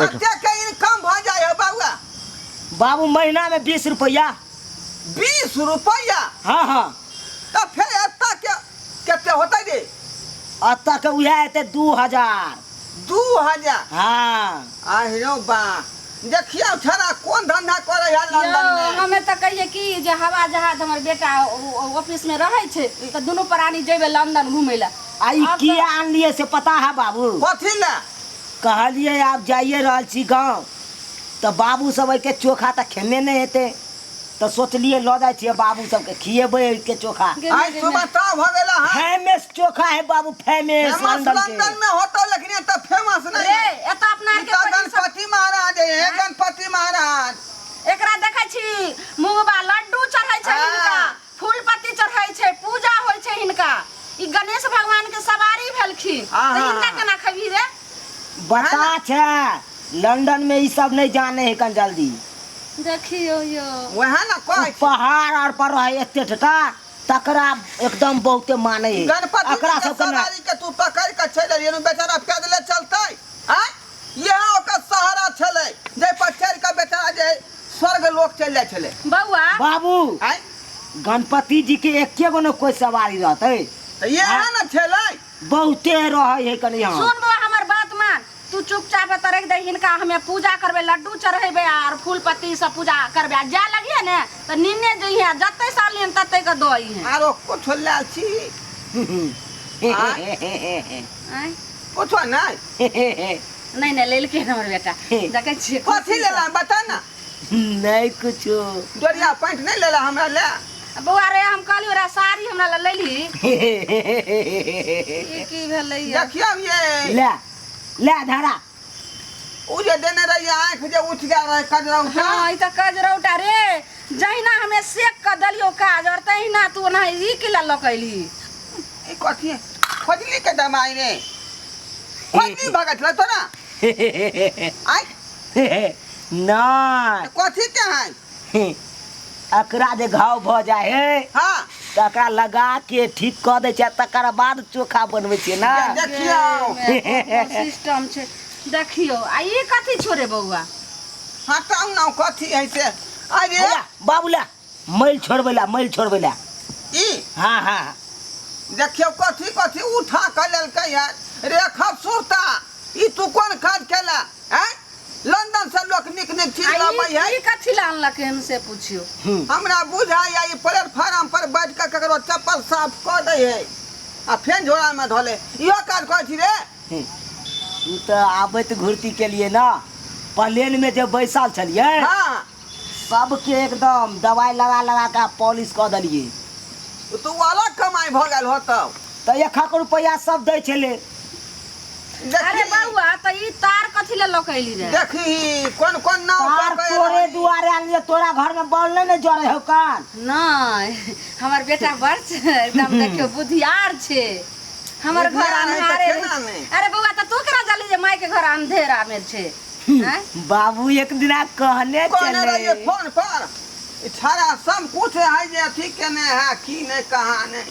कते के इनकम भऽ जाइ है बउआ? बाबू, महीना में 20 रुपया। 20 रुपया? हाँ हाँ। तऽ फेर एतऽ के कते होतै रे? एतऽ के उएह हेतै 2000। 2000? हाँ। आहिरो बा, देखियौ छड़ा कोन धंधा करै है लंदन यौ, में। हमे तऽ कहिए कि जे हवा जहाज हमर बेटा ऑफिस में रहै छै तऽ दुनू प्राणी जेबै लंदन घुमै लए। आ ई आब तऽ- किया आनलियै से पता है बाबू? कथी लए? कहलियै आब जाइए रहल छी गाँव तऽ बाबू सब एहिके चोखा तऽ खेने नहि हेतै, तऽ सोचलियै लऽ जाइ छियै, बाबू सबके खिएबै एहिके चोखा। आइ सुबह ता भऽ गेल हँ। फेमस चोखा है बाबू, फेमस। फेमस लंदन के। लंदन में होतो, लेकिन एतऽ फेमस नहीं। रे, एतऽ अपना ई आरके तऽ बड़ी सब- गणपति महाराज है, हे गणपति महाराज। एकरा देखै छी, मुंगबा लड्डू चढ़ै छै हिनका, फूल पत्ती चढ़ै छै, पूजा होइ छै हिनका। ई गणेश भगवान के सवारी भेलखिन, तऽ हिनका केना खेबही रे? बता छै, लंदन में ई सब नहीं जाने है कन जल्दी। देखियौ यौ। वएह ने कहै छी। पहाड़ आर पर रहे एते टका, तकरा एकदम बहुते माने है। गणपति एकरा के सबके ना। सवारी के तू पकड़ के चलि एलियै, बेचारा पैदले चलतै आँय? इएह ओकर सहारा छलै जाहि पर चढ़ि कऽ बेचारा जे स्वर्ग लोक चलि जाइ छलै। बौआ। बाबू। आँय? गणपति जी के एके गो ने कोई सवारी रहतै? तऽ इएह ने छलै। बहुते रहै है कनि यहाँ। सुन बौआ, हमर बात मान, तू चुपचाप एतऽ रखि दे हिनका। हमे पूजा करबै, लड्डू चढ़ेबै आर फूल पत्ती सब पूजा करबै, आ जाय लगिहे ने तऽ निन्ने जइहे, जते साल लिहन तते के दऽ अइहे। आरो कुछो लायल छी? आँय? कुछो नहि? नहि नहि, लेलकै हमर बेटा, देखै छियै। कथी लेला, बता ना। नहीं कुछो। डोरिया पैंट नहि लेला हमरा ले? बौआ रे, हम कहलियो रे, साड़ी हमरा लए लेलही, ई की भेलै ये? देखियौ ये। ले ले धरा। ओ जे देने रहियै, आँखि जे उठि गेल रहै, कजरौटा। हाँ, ई तऽ कजरौटा रे। जहिना हमे सेक कऽ देलियौ काजर, तहिना तू ओना ई की लऽ कऽ अयलही? ई कथी खोजली के दवाई रे? खोजली भगत छलै तोरा आइ? नहीं। कथी के है? एकरा जे घाव भऽ जाइ है तऽ एकरा लगा के ठीक कऽ दै छै, तकर बाद चोखा बनबै छियै ने। देखियौ। सिस्टम छै, देखियौ। आ ई कथी छौ रे बौआ? हटाउ ने, कथी है से? अरे हैया, बाबू ला, मैल छोड़बै ला, मैल छोड़बै ला। ई? हाँ हाँ। देखियौ, कथी कथी उठा कऽ लेलकै है रे खबसूरता। ई तू कोन काज केला आँय? लंदन से लोक नीक नीक चीज आ लाबै ई है। ई कथी लए अनलकै हन से पुछियौ। हमरा बुझाइया ई प्लेटफार्म पर बैठ कऽ ककरो चप्पल साफ कऽ दै है आ फेर झोरामे धऽ ले। इहो काज करै छी रे? तू तऽ आबैत घुरती के लिए ना प्लेन में जे बैसल छलियै, सबके एकदम दवाई लगा लगा के पॉलिश कऽ देलियै। तो अलग कमाई भऽ गेल होतौ। तऽ एक रुपैआ सब दै छलै। अरे बौआ, तऽ ई तार कथी लए लऽ कऽ अयली रे? देखी, कोन कोन नाव तार पकड़ि तोरे रहल। दुआरे आनलियै, तोरा घर में बॉल नहीं ने जरे हौ कान? नहि, हमर बेटा बड़ छै, एकदम देखियौ बुधियार छै। हमर घर बुधियार है तऽ अन्हारे केना रहै। नहि? अरे बौआ, तऽ तू केना जानली जे माय के घर अंधेरा में छै? आँय? बाबू एक दिना कहने कहने रहियै छलै फोन पर, ई छाड़ा सब कुछ है जे अथी केने है की नहि, कहाँ नहि।